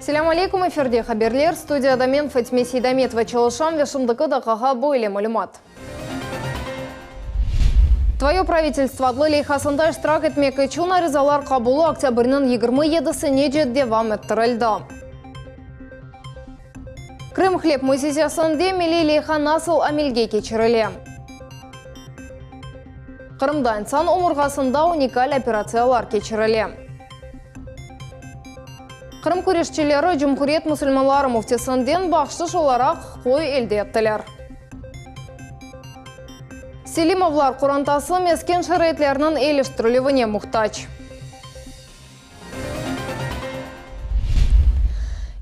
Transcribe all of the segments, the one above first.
Selâm aleyküm, efirde haberler, studiyada men Fatime Seydametova çalışam ve şimdiki daqqağa böyle malümat. Tvoye pravitelstvo adlı leyhasında iştirak etmek içün arizalar qabulı oktâbrniñ 27-sinece devam ettirildi. Krımhleb müessisesinde milliy leyha nasıl amelge keçirile? Qırımda insan omurğasında unikal operatsiyalar keçirile. Qırım küreşçileri Cumhuriyet musulmanları müftisinden bahşış olaraq qoy elde ettiler. Selimovlar qorantası mesken şaraitleriniñ eyiliştirilüvine muhtac.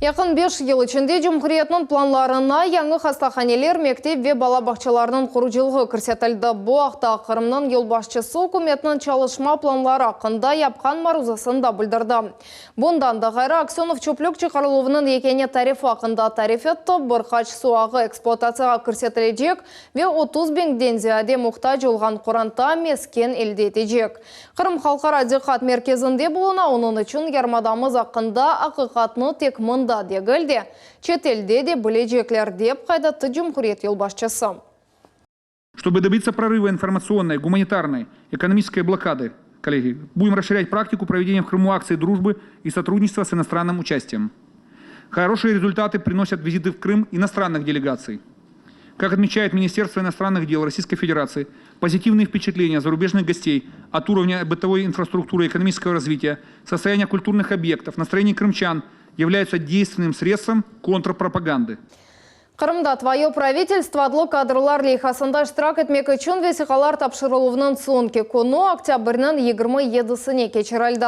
Yaqın beş yıl içinde cumhuriyetniñ planlarına yañı hastahaneler, mektep ve bala bağçalarınıñ qurucılığı kirsetildi. Bu aqta Qırımnıñ yolbaşçısı ükümetniñ çalışma planları aqqında yapqan maruzasında bildirdi. Bundan da ğayrı, Aksönov çöplük çıqarıluvınıñ yekâne tarifi aqqında tarif etti, bir qaç suv ağı ekspluatatsiyağa kirsetilecek ve 30 biñden ziyade muhtac olğan qoranta mesken elde etecek. Qırım halqara diqqat merkezinde buluna, onıñ içün yarımadamız aqqında aqiqatnı tek mında degil de, çetelde de bilecekler, dep qayd etti cumhuriyet yolbaşçısı. Чтобы добиться прорыва информационной, гуманитарной, экономической блокады, коллеги, будем расширять практику проведения в Крыму акций дружбы и сотрудничества с иностранным участием. Хорошие результаты приносят визиты в Крым иностранных делегаций. Как отмечает Министерство иностранных дел Российской Федерации, позитивные впечатления зарубежных гостей от уровня бытовой инфраструктуры и экономического развития, состояния культурных объектов, настроения крымчан являются действенным средством контрпропаганды. Qırımda Tvoye pravitelstvo adlı kadrlar leyhasında iştirak etmek içün vesiqalar tapşırıluvnıñ soñki künü oktâbrniñ 27-sine keçirildi.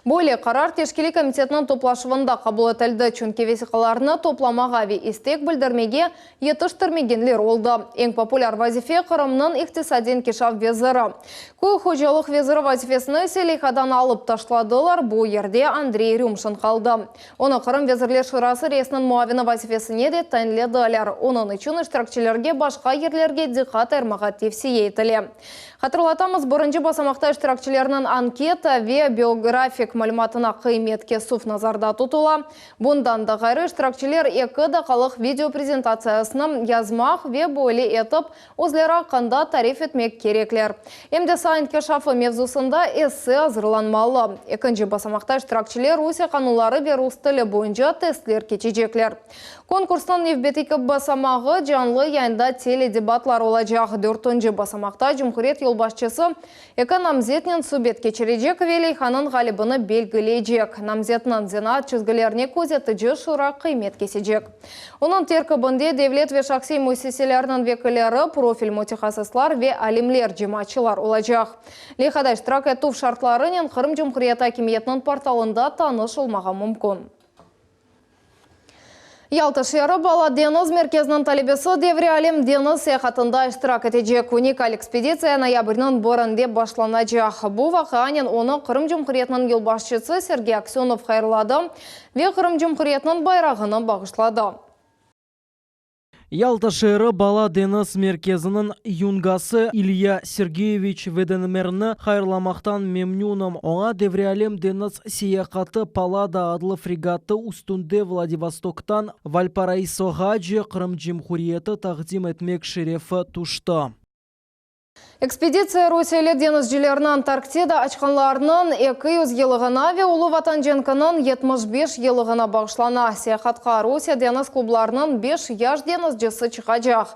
Böyle qarar teşkiliy komitetniñ toplaşuvında qabul etildi, çünki vesiqalarnı toplamağa ve istek bildirmege yetiştirmegenler oldı. Eñ populâr vazife, Qırımnıñ iqtisadiy inkişaf veziri. Köy hocalıq veziri vazifesini ise leyhadan alıp taşladılar, bu yerde Andrey Rümşin qaldı. Onı Qırım Vezirler Şurası reisiniñ muavini vazifesine de tayinlediler. Onıñ içün iştirakçilerge başqa yerlerge diqqat ayırmağa tevsiye etile. Hatırlatamız, birinci basamaqta iştirakçilerniñ anketa ve biografik malümatına qıymet kesüv nazarda tutula. Bundan da ğayrı, iştirakçiler eki daqqalıq video prezentatsiyasını yazmaq ve böyle etip özleri aqqında tarif etmek kerekler. Em de saa inkişafı mevzusında esse azırlanmalı. Ekinci basamaqta iştirakçiler Rusiye qanunları ve rus tili boyunca testler keçecekler. Konkursnıñ nevbetteki basamağı canlı yayında teledebatlar olacaq. Dörtünci basamaqta cumhuriyet yolbaşçısı Eki namzetnen subet keçirecek ve leyhanıñ ğalibini belgileycek. Namzetniñ zenaat çizgilerine közetici şura qıymet kesecek. Onıñ terkibinde devlet ve şahsiy müessiselerniñ vekilleri, profil mütehassıslar ve alimler, cemaatçılar olacaq. Leyhada iştirak etüv şartlarınen Qırım Cumhuriyeti akimiyetiniñ portalında tanış olmağa mümkün. Yalta şeeri bala deñiz merkeziniñ talebesi Devre alem deñiz seyahatında iştirak etecek. Unikal ekspeditsiya noyabrniñ birinde başlanacaq. Bu vaqianen onı Qırım Cumhuriyetiniñ yolbaşçısı Sergey Aksönov hayırladı ve Qırım Cumhuriyetiniñ bayrağını bağışladı. Yalta şeeri bala deñiz merkeziniñ yungası İlya Sergeyeviç Vedenmerni hayırlamaqtan memnünim. Oña Devrealem deñiz seyahatı Pallada adlı fregatı üstünde Vladivostoktan Valparaisoğace Qırım Cumhuriyeti taqdim etmek şerefi tüşti. Ekspeditsiya rusiyeli deñizcilerni Antarktida açqanlarınıñ 200 yılığına ve Ulu Vatan cenkiniñ 75 yılığına bağışlana. Seyahatqa Rusiye deñiz klublarınıñ beş yaş deñizcisi çıqacaq.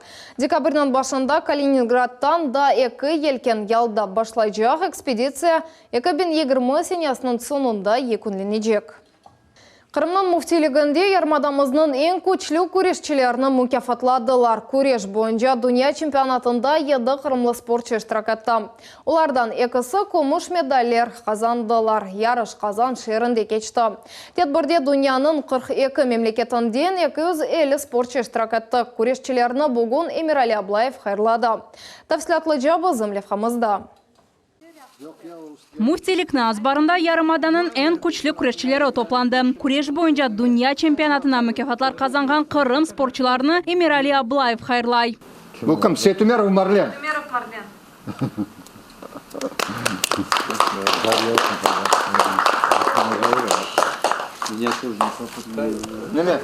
Dekabrniñ başında Kaliningraddan da eki yelken yalda başlaycaq ekspeditsiya 2020 senesiniñ soñunda yekünlenecek. Qırımnıñ müftiyliginde yarımadamıznıñ eñ küçlü küreşçilerini mukâfatladılar. Küreş boyunca dünya çempionatında yedi qırımlı sportçu iştirak etti. Olardan ekisi kümüş medaller qazandılar. Yarış Qazan şeerinde keçti. Tedbirde dünyanıñ 42 memleketinden 250 sportçu iştirak etti. Küreşçilerni bugün Emirali Ablayev hayırladı. Tafsilâtlıca bizim levhamızda. Müftilikniñ azbarında yarımadanıñ eñ küçlü küreşçileri toplandı. Küreş boyunca dünya çempionatına mukâfatlar qazanğan Qırım sportçularını Emirali Ablayev hayırlay. Bu kim? Seytumerov Marlen. Seytumerov Marlen. Neme?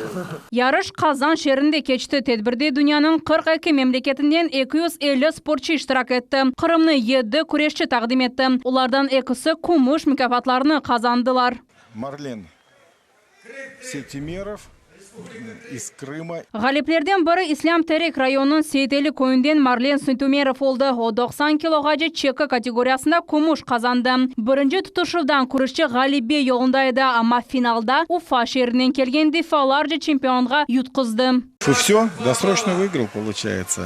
Yarış Qazan şeerinde keçti. Tedbirde dünyanıñ 42 memleketinden 250 sportçı iştirak etti. Qırımnı yedi küreşçi taqdim etti. Olardan ekisi kümüş mukâfatlarnı qazandılar. Marlen Seytumerov iz Krıma. Ğaliplerden biri İslâm Terek rayonınıñ Seyit Eli köyünden Marlen Seytumerov oldı. O, 90 kiloğace çeki kategoriyasında kümüş qazandı. Birinci tutuşuvdan küreşçi ğalebe yolunda edi, amma finalda Ufa şeerinden kelgen defalarca çempionğa yutquzdı. Все, досрочно выиграл, получается.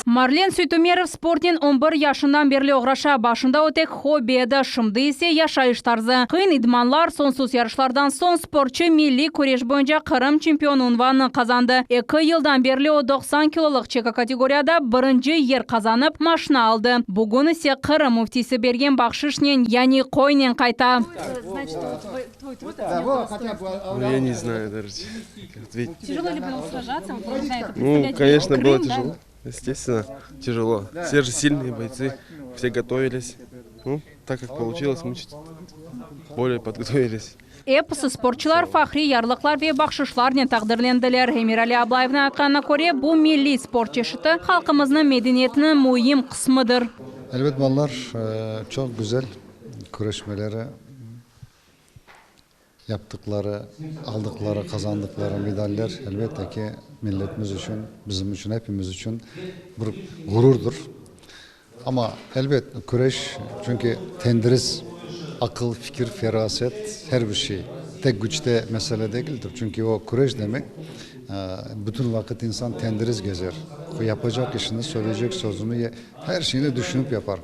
Marlen Seytumerov sportnen 11 yaşından berli oğraşa. Başında o tek hobbi edi, şimdi ise yaşayış tarzı. Qıyın idmanlar, soñsuz yarışlardan soñ sportçı milliy küreş boyunca Qırım çempionı unvanını qazandı. Eki yıldan berli o 90 kilolıq çeki kategoriyada birinci yer qazanıp, maşina aldı. Bugün ise Qırım müftisi bergen bahşışnen, yani qoynen qayta. Ну, я не знаю даже, как ответить. Тяжело ли было сражаться? Ну, конечно, было тяжело. Естественно, тяжело. Все же сильные бойцы, все готовились. Ну, так как получилось, мы чуть более подготовились. Episi sportçılar fahriy yarlıqlar ve bahşışlarnen taqdirlendiler. Emirali Ablayevniñ aytqanına köre, bu milliy sport çeşiti halqımıznıñ medeniyetiniñ müim qısmıdır. Elbet balalar çoq güzel küreşmeleri yaptıqları, aldıqları, qazandıqları medaller elbette ki milletimiz içün, bizim içün, epimiz içün bir ğururdır. Amma elbet küreş, çünki tendürist, aqıl, fikir, feraset, her bir şey. Tek küçte mesele degildir. Çünki o küreş demek, bütün vaqıt insan tendürist gezer. Yapacaq işini, söyleyecek sözüni, her şeyni düşünip yapar.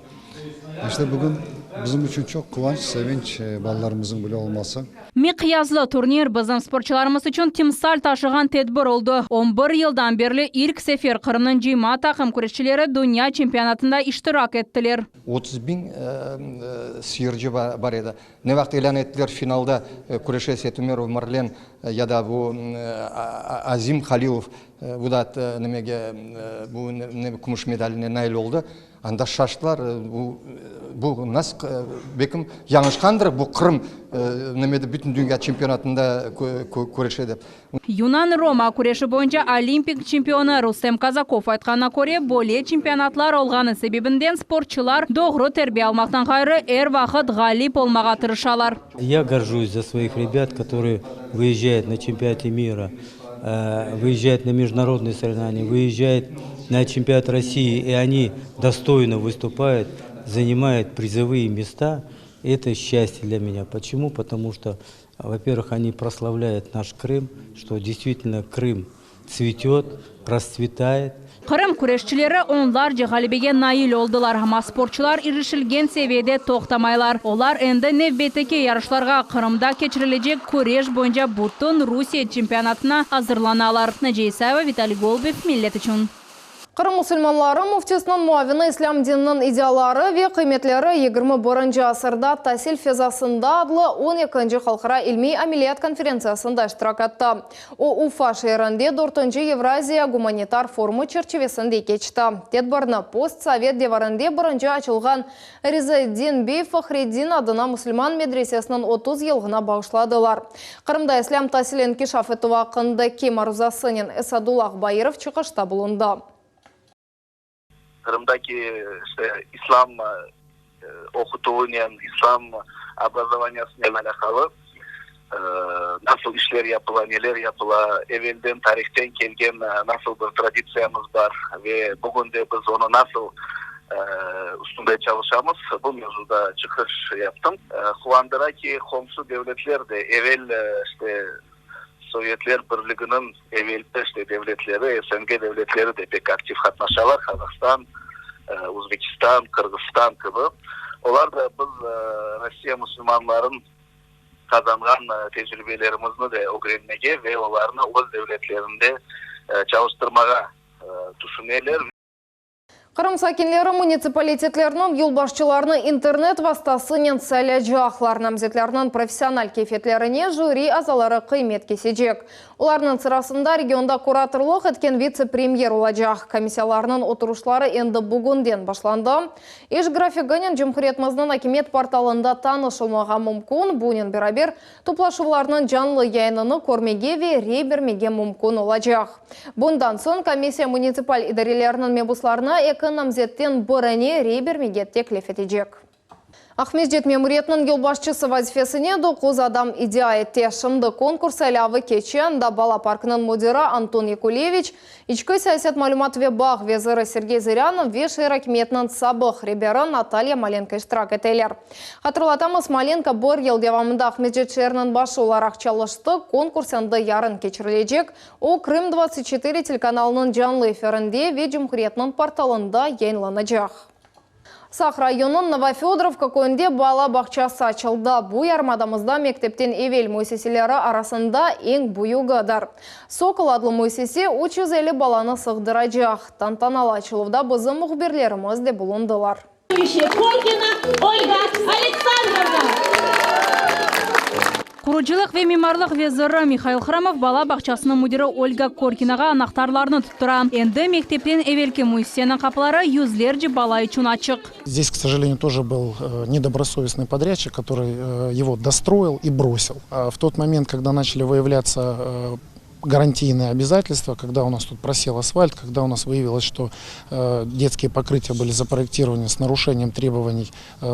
İşte bugün bizim içün çoq quvanç, sevinç balalarımıznıñ böyle olması. Miqyaslı turnir bizim sportçılarımız içün timsal taşığan tedbir oldı. 11 yıldan berli ilk sefer Qırımnıñ cıyma taqım küreşçileri dünya çempionatında iştirak ettiler. 30 biñ seyirci bar edi. Ne vaqıt ilân ettiler finalda küreşe Seytumerov Marlen ya da bu Azim Halilov, bu da nimege bu kümüş medaline nail oldı. Anda şaştılar, bu bu nasıl belkim yañlışqandır, bu Qırım nimede bütün dünya çempionatında küreşe dep. Yunan-Roma küreşi boyunca olimpik çempionı Rustem Kazakov aytqanına köre, böyle çempionatlar olğanı sebebinden sportçılar doğru terbiye almaqtan ğayrı er vaqıt ğalip olmağa tırışalar. Я горжусь за своих ребят, которые выезжают на чемпионаты мира, выезжают на международные соревнования, выезжают на чемпионат России, и они достойно выступают, занимают призовые места. Это счастье для меня. Почему? Потому что, во-первых, они прославляют наш Крым, что действительно Крым цветет, расцветает. Qırım küreşçileri onlarca ğalebege nail oldılar, amma sportçılar irişilgen seviyede toqtamaylar. Olar endi nevbetteki yarışlarğa Qırımda keçirilecek küreş boyunca bütün Rusiye çempionatına azırlanalar. Naciye İsayeva, Vitaliy Golubev, Millet içün. Qırım musulmanları müftisiniñ muavini İslâm dininiñ idealları ve qıymetleri 21 asırda tasil fezasında adlı 12. halqara ilmiy ameliyat konferentsiyasında iştirak etti. O, Ufa şeerinde 4. Evraziya gumanitar forumı çerçivesinde keçti. Tedbirni postsovet devirinde birinci açılğan Rizaeddin bey Fahreddin adına musulman medresesiniñ 30 yıllığına bağışladılar. Qırımda İslâm tasili inkişaf etüvi aqqındaki maruzasınen Esadullah Bairov çıqışta bulundı. Qırımdaki işte İslâm oqutuvınen, İslâm obrazovaniyasınen alâqalı nasıl işler yapıla, neler yapıla, evelden tarihten kelgen nasıl bir traditsiyamız bar ve bugün de biz onı nasıl üstünde çalışamız, bu mevzuda çıqış yaptım. Quvandıra ki, qomşu devletler de evel işte Sovetler Birliginiñ evelki işte devletleri, SNG devletleri de pek aktiv qatnaşalar, Qazahstan, Özbekistan, Qırğızstan kibi. Olar da biz Rossiya musulmanların qazanğan tecribelerimizni de ögrenmege ve olarnı öz devletlerinde çalıştırmağa tüşüneler. Qırım sakinleri munitsipalitetlerniñ yolbaşçılarını internet vastasınen saylaycaqlar. Namzetlerniñ professional keyfiyetlerine jüri azaları qıymet kesecek. Olarnıñ sırasında regionda kuratorlıq etken vitse-premyer olacaq. Komissiyalarnıñ oturışları endi bugünden başlandı. İş grafiginen cumhuriyetimizniñ akimiyet portalında tanış olmağa mümkün, bunen beraber, Toplaşuvlarnıñ canlı yayınını körmege ve rey bermege mümkün olacaq. Bundan soñ komissiya munitsipal idarelerniñ mebuslarına eki namzetten birine rey bermege teklif etecek. Aqmescit memuriyetiniñ yolbaşçısı vazifesine doquz adam iddia ete. Şimdi konkurs saylavı keçe, anda bala parkınıñ müdiri Anton Yakuleviç, İçki siyaset, malümat ve bağ veziri Sergey Zırânov ve şeer akimiyetiniñ sabıq reberi Natalya Malenko iştirak eteler. Hatırlatamız, Malenko bir yıl devamında Aqmescit şeeriniñ başı olaraq çalıştı, konkurs endi yarın keçirilecek, o, Krım 24 telekanalınıñ canlı efirinde ve cumhuriyetniñ portalında yayınlanacaq. Saq rayonınıñ Novofödorovka köyünde bala bağçası açıldı. Bu, yarımadamızda mektepten evel müessiseleri arasında eñ büyügidir. Sokol adlı müessise 350 balanı sığdıracaq. Tantanalı açıluvda bizim mühbirlerimiz de bulundılar. Korkina Olga Aleksandrovna. Qurucılıq ve mimarlıq veziri Mihail Hramov bala bağçasınıñ müdiri Olga Korkinağa anahtarlarnı tuttura. Endi mektepten evelki müessiseniñ qapıları yüzlerce bala içün açıq. Zdes, k sojalenию, тоже был nedobrosovetnıy podrâdçik, kotorıy ego dostroil i brosil. V tot moment, kogda načali vıyavlâtsya garantiynıye obâzatelstva, kogda u nas tut prosel asfalt, kogda u nas vıyavilos, çto detskiye pokrıtiya bıli zaproyektirovany s naruşeniyem trebovaniy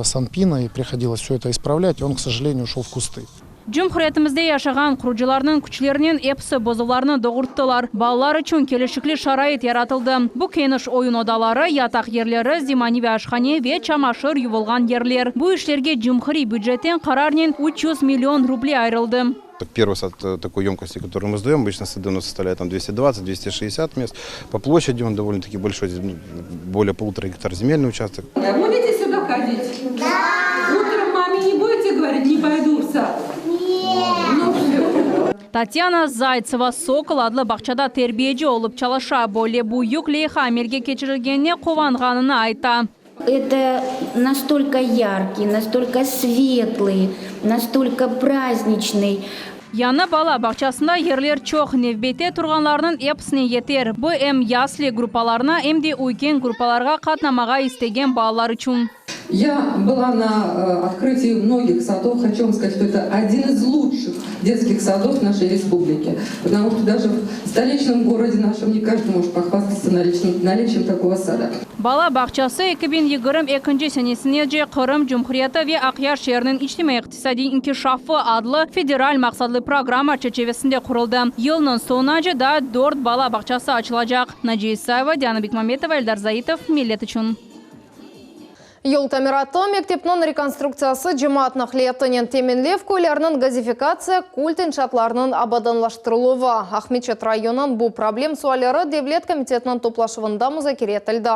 Sanpina i prihodilos vsö eto ispravlât, on, k sojaleniyu, uşol v kusty. Cumhuriyetimizde yaşağan qurucılarnıñ küçlerinen episi bozuvlarnı doğurttılar. Balalar içün kelişikli şarait yaratıldı. Bu keniş oyun odaları, yataq yerleri, zemaneviy aşhane ve çamaşır yuvulğan yerler. Bu işlerge cumhuriy bücetten qararnen 300 million ruble ayırıldı. Первый сад такой емкости, который мы сдаем, обычно сады у нас составляют там 220-260 мест. По площади он довольно-таки большой, здесь более полутора гектар земельный участок. Будете сюда ходить? Да. Утром маме не будете говорить, не пойду в сад? Нет. Ну все. Tatyana Zaytseva Sokol adlı bağçada terbiyeci olıp çalışa. Böyle büyük leyha amelge keçirilgenine quvanğanını ayta. Это настолько яркий, настолько светлый, настолько праздничный. Yañı bala bağçasında yerler çoq, nevbette turğanlarnıñ episine yeter. Bu em yasli gruppalarına, em de üyken gruppalarğa qatnamağa istegen balalar içün. Я была на открытии многих садов. Хочу вам сказать, что это один из лучших детских садов нашей республики. Потому что даже в столичном городе нашем не каждый может похвастаться наличием такого сада. Bala bağçası 2022 senesinece Qırım Cumhuriyeti ve Aqyar şeeriniñ içtimaiy-iqtisadiy inkişafı adlı federal maqsatlı programma çerçivesinde quruldı. Yılnıñ soñunace daa dört bala bağçası açılacaq. Naciye İsayeva, Diana Bekmambetova, Eldar Zaitov, Millet içün. Yol tamiratı, mektepniñ rekonstruktsiyası, cemaat naqliyatınen teminlev, köylerniñ gazifikatsiya, kult inşaatlarınıñ abadanlaştırıluvı, Aqmeçet rayonınıñ bu problem sualleri devlet komitetiniñ toplaşuvında muzakere etildi.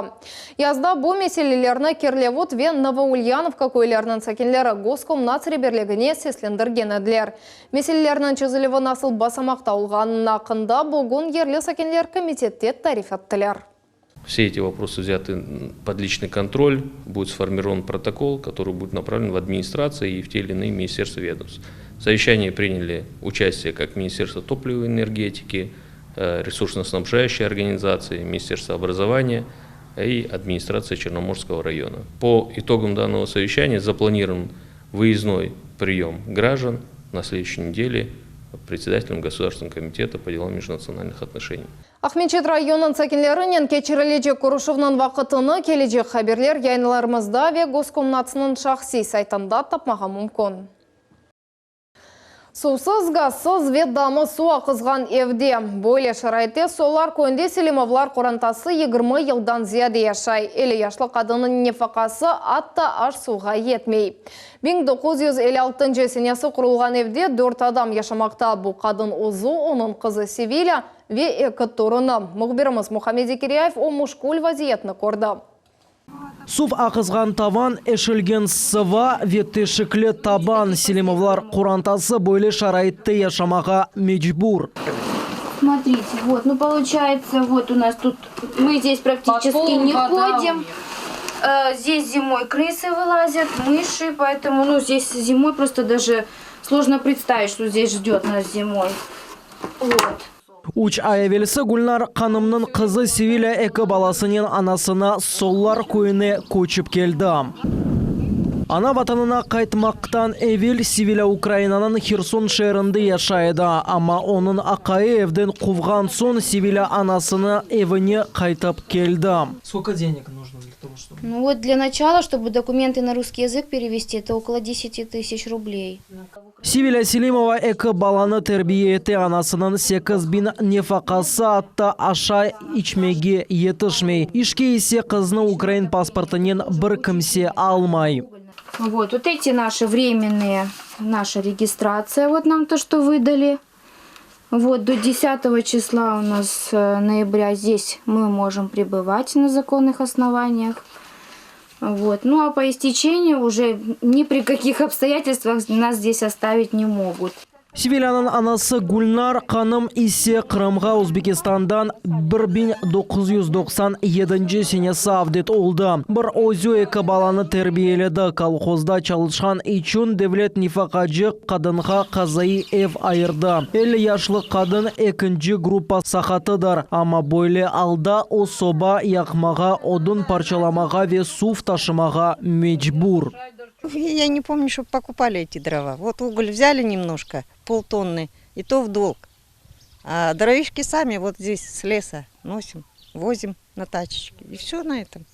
Yazda bu meselelerni Kerlevut ve Novoulyanovka köyleriniñ sakinleri Goskomnats reberligine seslendirgen ediler. Meselelerniñ çezilüvi nasıl basamaqta olğanını aqqında bugün yerli sakinler komitette tarif ettiler. Все эти вопросы взяты под личный контроль, будет сформирован протокол, который будет направлен в администрации и в те или иные министерства ведомства. В совещании приняли участие как Министерство топлива и энергетики, э, ресурсно-снабжающие организации, Министерство образования и администрация Черноморского района. По итогам данного совещания запланирован выездной прием граждан на следующей неделе председателем Государственного комитета по делам межнациональных отношений. Aqmeçet rayonınıñ sakinlerinen keçirilecek körüşüvniñ vaqıtını kelecek haberler yayınlarımızda ve Goskomnatsnıñ şahsiy saytında tapmağa mümkün. Suvsız, gazsız ve damı suv aqızğan evde. Böyle şaraitte Solar köyünde Selimovlar qorantası 20 yıldan ziyade yaşay. 50 yaşlı qadınnıñ nefaqası atta aş-suvğa yetmey. 1956 senesi qurulğan evde dört adam yaşamaqta, bu qadın özü, onıñ qızı Sevilâ ve eki torunı. Mühbirimiz Muhammed Zekiryayev o muşkül vaziyetni kördi. Suv aqızğan tavan, eşilgen sıva ve teşikli taban, Selimovlar qorantası böyle şaraitte yaşamağa mecbur. Смотрите, вот, ну получается, вот у нас тут, мы здесь практически не ходим. Здесь зимой крысы вылазят, мыши, поэтому, ну, здесь зимой просто даже сложно представить, что здесь ждет нас зимой. Вот. Üç ay evelsi Gülnar hanımnıñ qızı Sevilâ eki balasınen anasına Sollar köyüne köçip keldi. Ana vatanına qaytmaqtan evel Sevilâ Ukrainanıñ Herson şeerinde yaşay edi, amma onıñ aqayı evden quvğan soñ Sevilâ anasınıñ evine qaytıp keldi. Skolko deneg нужно для того, чтобы. Ну вот для начала, чтобы документы на русский язык перевести, это около 10 тысяч рублей. Sevilâ Selimova eki balanı terbiye ete, anasınıñ 8000 nefaqası atta aşay içmege yetişmey. İşke ise qıznı ukrain pasportınen bir kimse almay. Вот, вот эти наши временные, наша регистрация, вот нам то, что выдали. Вот, до 10 числа у нас ноября здесь мы можем пребывать на законных основаниях. Вот. Ну а по истечению уже ни при каких обстоятельствах нас здесь оставить не могут. Sevilânıñ anası Gülnar hanım ise Qırımğa Özbekistandan 1997 senesi avdet oldı. Bir özü eki balanı terbiyeledi. Kolhozda çalışqan içün devlet nefaqacı qadınğa qazaiy ev ayırdı. 50 yaşlı qadın ekinci gruppa saqatıdır. Amma böyle alda o soba yaqmağa, odun parçalamağa ve suv taşımağa mecbur. Я не помню, чтобы покупали эти дрова. Вот уголь взяли немножко, полтонны, и то в долг. А дровишки сами вот здесь с леса носим, возим на тачечке. И все на этом.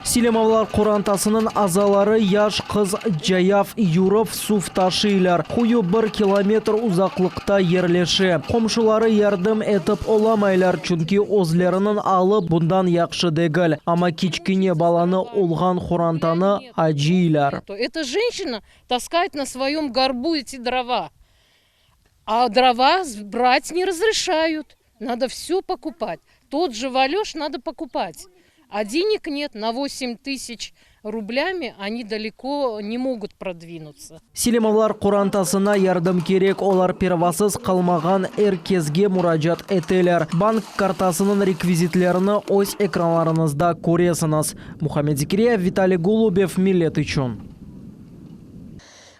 Selimovlar qorantasınıñ azaları yaş qız cayav yürip suv taşıylar. Quyu bir kilometr uzaqlıqta yerleşe. Qomşuları yardım etip olamaylar, çünki özleriniñ alı bundan yahşı degil. Amma kiçkene balanı olğan qorantanı acıylar. Эта женщина таскает на своем горбу эти дрова. А дрова брать не разрешают. Надо все покупать. Тот же валеж надо покупать. А денег нет. На 8 тысяч рублями они далеко не могут продвинуться. Selimovlar qorantasına yardım kerek, olar pervasız qalmağan er keske muracaat eteler. Bank kartasınıñ rekvizitlerini öz ekranlarıñızda köresiñiz. Muhammed Zikriyev, Vitaliy Golubev, Millet içün.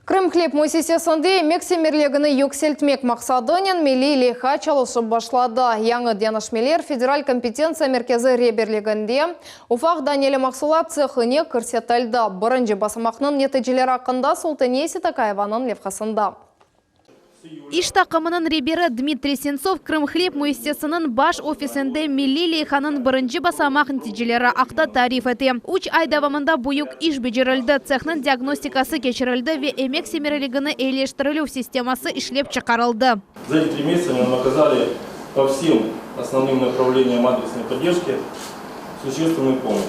Krımhleb müessisesinde emek semereligini yükseltmek maqsadınen milliy leyha çalışıp başladı. Yañı deñişmeler Federal kompetentsiya merkezi reberliginde ufaq daneli mahsulat tsehine kirsetildi. Birinci basamaqnıñ neticeleri aqqında Sultaniye Sitakayevanıñ levhasında. İş taqımınıñ reberi Dmitriy Sentsov Krımhleb müessisesiniñ baş ofisinde milliy leyhanıñ birinci basamaq neticeleri aqta tarif ete. Üç ay devamında büyük iş becerildi, tsehniñ diagnostikası keçirildi ve emek semereligini eyileştirilüv sisteması işlep çıqarıldı. За эти 3 месяца нам оказали по всем основным направлениям адресной поддержки существенную помощь.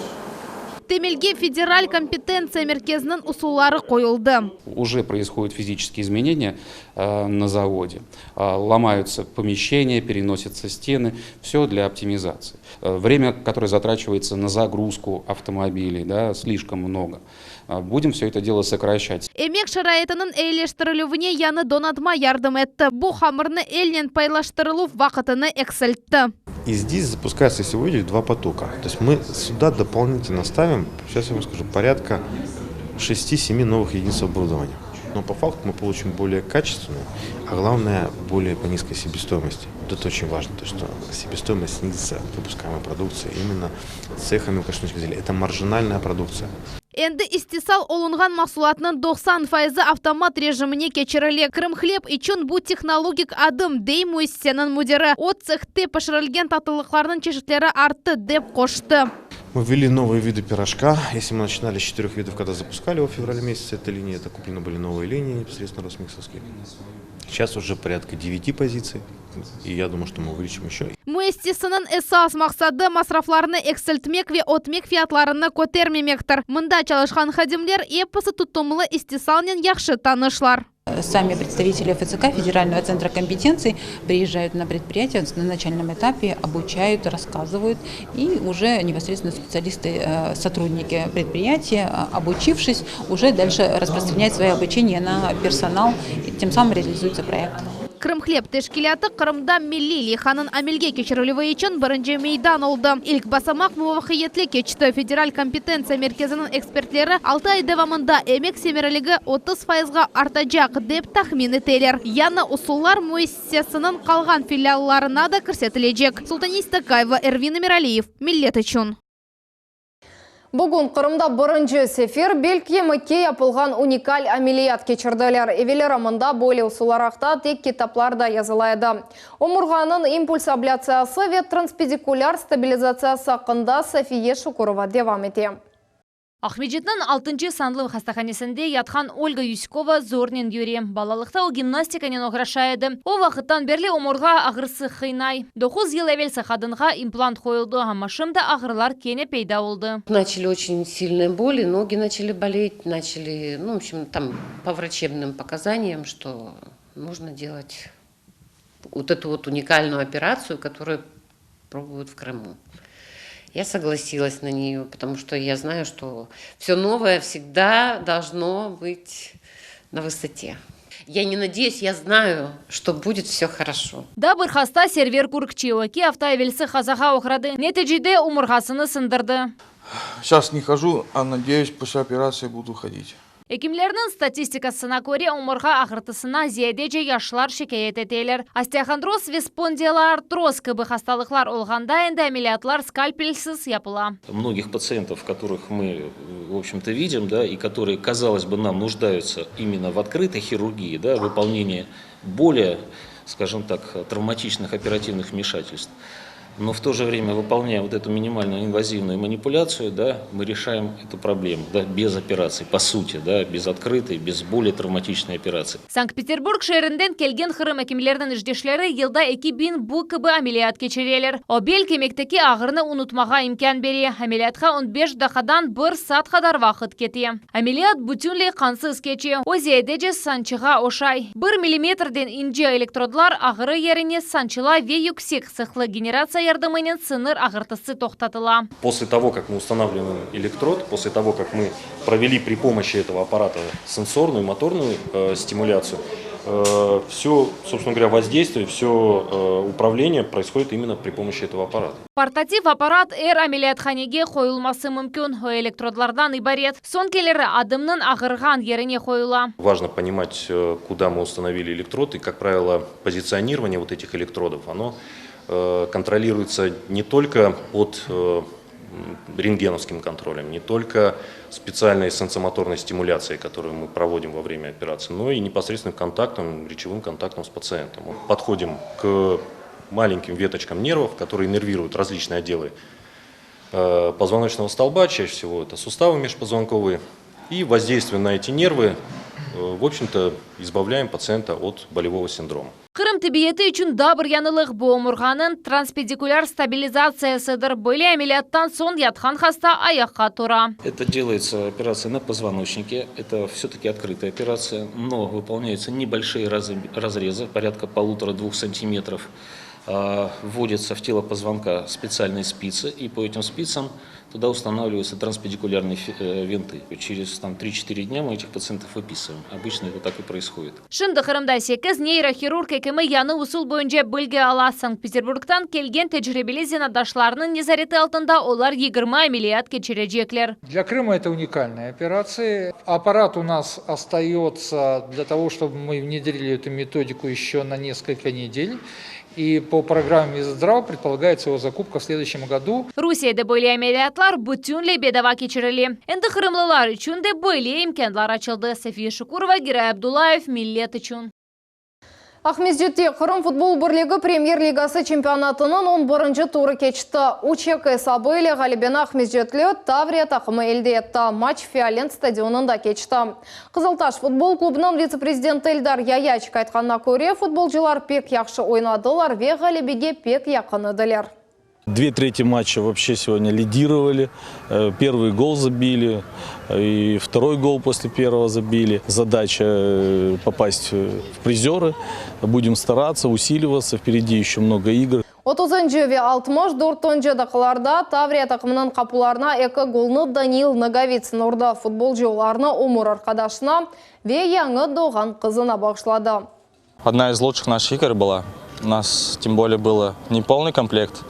Temelge Federal kompetentsiya merkeziniñ usulları qoyuldı. Уже происходят физические изменения на заводе. Ломаются помещения, переносятся стены. Все для оптимизации. Время, которое затрачивается на загрузку автомобилей, да, слишком много. Будем все это дело сокращать. Emek şaraitiniñ eyileştirilüvine yañı donatma yardım etti. Bu hamırnı elnen paylaştırıluv vaqtını eksiltti. И здесь запускается, если вы видели, два потока. То есть мы сюда дополнительно ставим, сейчас я вам скажу, порядка 6-7 новых единиц оборудования. Но по факту мы получим более качественную, а главное, более по низкой себестоимости. Вот это очень важно, то что себестоимость снизится выпускаемой продукции именно цехами мелкошничных изделий. Это маржинальная продукция. Endi istisal olunğan mahsulatnıñ 90 fayızı avtomat rejimine keçirile. Krımhleb içün bu tehnologik adım, dey müessiseniñ müdiri. O tsehte pişirilgen tatlılıqlarnıñ çeşitleri arttı, dep qoştı. Мы ввели новые виды пирожка. Если мы начинали с четырех видов, когда запускали его в феврале месяце, эта линия, это куплены были новые линии непосредственно росмиксовские. Сейчас уже порядка 9 позиций, и я думаю, что мы увеличим еще. Müessiseniñ esas maqsadı masraflarnı eksiltmek ve ötmek fiyatlarını kötermemektir. Mında çalışqan hadimler episi tutumlı istisalnen yahşı tanışlar. Сами представители ФЦК, Федерального центра компетенций, приезжают на предприятие на начальном этапе, обучают, рассказывают, и уже непосредственно специалисты, сотрудники предприятия, обучившись, уже дальше распространяют свое обучение на персонал, и тем самым реализуется проект. Krımhleb teşkilâtı Qırımda milliy leyhanıñ amelge keçirilüvi içün birinci meydan oldı. İlk basamaq muvafaqiyetli keçti, Federal kompetentsiya merkeziniñ ekspertleri altı ay devamında emek semereligi 30 fayızğa artacaq, dep tahmin eteler. Yañı usullar müessisesiniñ qalğan filiallarına da kirsetilecek. Sultaniy Stakayeva, Ervin Emiraliyev, Millet içün. Bugün Qırımda birinci sefer bel kemikke yapılğan unikal ameliyat keçirdiler. Evelleri mında böyle usullar aqta tek kitaplarda yazıla edi. Omurğanıñ impuls ablâtsiyası ve transpedikulâr stabilizatsiyası aqqında Safiye Şukurova devam ete. Aqmescitniñ altıncı sanlı hastahanesinde yatqan Olga Yusikova zornen yüre. Balalıqta o gimnastikanen oğraşa edi. O vaqıttan berli omurğa ağrısı qıynay. Doquz yıl evelsi qadınğa implant qoyuldı, amma şimdi ağrılar kene peyda oldı. Начали очень сильные боли, ноги начали болеть, начали, ну, в общем, там по врачебным показаниям, что нужно делать вот эту вот уникальную операцию, которую пробуют в Крыму. Я согласилась на нее, потому что я знаю, что все новое всегда должно быть на высоте. Я не надеюсь, я знаю, что будет все хорошо. Daa bir hasta Server Kürkçi, o eki afta evelsi qazağa oğradı, neticede omurğasını sındırdı. Сейчас не хожу, а надеюсь, после операции буду ходить. Ekimlerniñ statistikasına köre, omurğa ağırtısına ziyadece yaşlar şikâyet eteler. Osteohondroz ve spondiloartroz kibi hastalıqlar olğanda endi ameliyatlar skalpelsiz yapıla. Многих пациентов, которых мы, в общем-то, видим, да, и которые, казалось бы, нам нуждаются именно в открытой хирургии, да, выполнении более, скажем так, травматичных оперативных вмешательств. Но в то же время, выполняя вот эту минимальную инвазивную манипуляцию, да, мы решаем эту проблему, да, без операции, по сути, да, без открытой, без более травматичной операции. Sankt-Peterburg şeerinden kelgen Qırım ekimleriniñ işdeşleri yılda 2000 bu kibi ameliyat keçireler. O bel kemikteki ağrını unutmağa imkân bere. Ameliyatqa 15 daqqadan bir saat qadar vaqıt kete. Ameliyat bütünley qansız keçe. O ziyadece sançığa oşay. Bir millimetrden ince elektrodlar ağrı yerine sançıla ve yüksek sıqlı generatsiya yardımınen siñir ağırtısı toqtatıla. После того, как мы устанавливаем электрод, после того, как мы провели при помощи этого аппарата сенсорную, моторную э, стимуляцию, э, все, собственно говоря, воздействие, все э, управление происходит именно при помощи этого аппарата. Portativ apparat er ameliyathanege qoyulması mümkün. O elektrodlardan ibaret. Soñkileri adımnıñ ağırğan yerine qoyula. Важно понимать, э, куда мы установили электрод, и, как правило, позиционирование вот этих электродов, оно э, контролируется не только под э, рентгеновским контролем, не только специальной сенсомоторной стимуляцией, которую мы проводим во время операции, но и непосредственным контактом, речевым контактом с пациентом. Вот подходим к маленьким веточкам нервов, которые иннервируют различные отделы э, позвоночного столба, чаще всего это суставы межпозвонковые, и воздействуя на эти нервы, э, в общем-то, избавляем пациента от болевого синдрома. Qırım tibbiyeti içün daa bir yañılıq bu omurğanıñ transpedikulâr stabilizatsiyasıdır. Böyle ameliyattan soñ yatqan hasta ayaqqa tura. Это делается операция на позвоночнике, это все-таки открытая операция, но выполняются небольшие разрезы, порядка полутора-двух сантиметров. Вводятся в тело позвонка специальные спицы, и по этим спицам туда устанавливаются транспедикулярные э, винты. Через там, 3-4 дня мы этих пациентов выписываем. Обычно это так и происходит. Şimdi Qırımda 8 neyrohirurg ekimi yañı usul boyunca bilgi ala. Sankt-Peterburgtan kelgen tecribeli zenaatdaşlarınıñ nezareti altında olar 20 ameliyat keçirecekler. Для Крыма это уникальная операция. Аппарат у нас остается для того, чтобы мы внедрили эту методику еще на несколько недель. И по программе Минздрава предполагается его закупка в следующем году. Rusiyede böyle ameliyatlar bütünley bedava keçirile. Endi qırımlılar içün de böyle imkânlar açıldı. Safiye Şukurova, Giray Abdullayev, Millet içün. Aqmescitte Qırım futbol birligi Premyer-ligası çempionatınıñ 11 turı keçti. 3-2 esabı ile ğalebeni Aqmescitli Tavriya taqımı elde etti. Matç Fiolent stadionında keçti. Qızıltaş futbol klubınıñ vitse-prezidenti Eldar Yayaçik aytqanına köre, futbolcılar pek yahşı oynadılar ve ğalebege pek yaqın ediler. Две трети матча вообще сегодня лидировали. Э, первый гол забили, и второй гол после первого забили. Задача э, попасть в призеры. Будем стараться, усиливаться. Впереди еще много игр. 30 ve 64 daqqalarda Tavriya taqımınıñ qapularına eki golnı Даниил Наговицын urdı. Futbolcı olarnı ömür arqadaşına ve yañı doğğan qızına bağışladı. Одна из лучших наших игр была. У нас, тем более, было не полный комплект.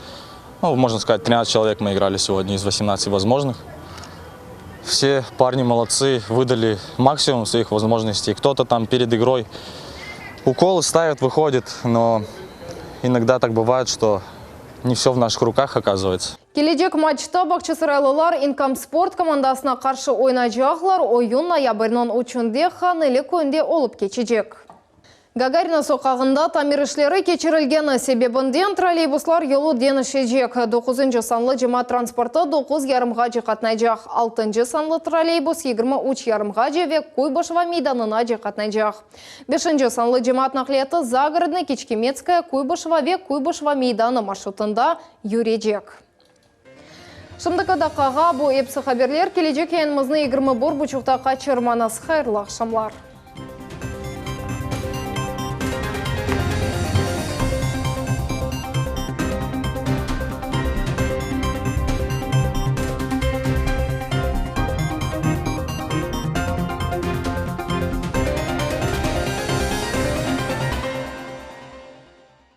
Ну, можно сказать, 13 человек мы играли сегодня из 18 возможных. Все парни молодцы, выдали максимум своих возможностей. Кто-то там перед игрой уколы ставит, выходит, но иногда так бывает, что не все в наших руках оказывается. Kelecek matçta Bağçasaraylılar İnkomsport komandasına qarşı oynaycaqlar. Oyun noyabrniñ üçünde Haneli köyünde olıp keçecek. Gagarina soqağında tamir işleri keçirilgeni sebebinden trolleybuslar yolu deñişecek. Doquzıncı sanlı cemaat transportı doquz yarımğace qatnaycaq. Altıncı sanlı trolleybus 23 yarımğace ve Kuybaşeva meydanınace qatnaycaq. Beşinci sanlı cemaat naqliyatı Zagorodnıy, Kiçkemetskaya, Kuybaşeva ve Kuybaşeva meydanı marşrutında yürecek. Şimdiki daqqağa bu episi haberler. Kelecek yayınımıznı 21 buçuqta qaçırmañız. Hayırlı aqşamlar.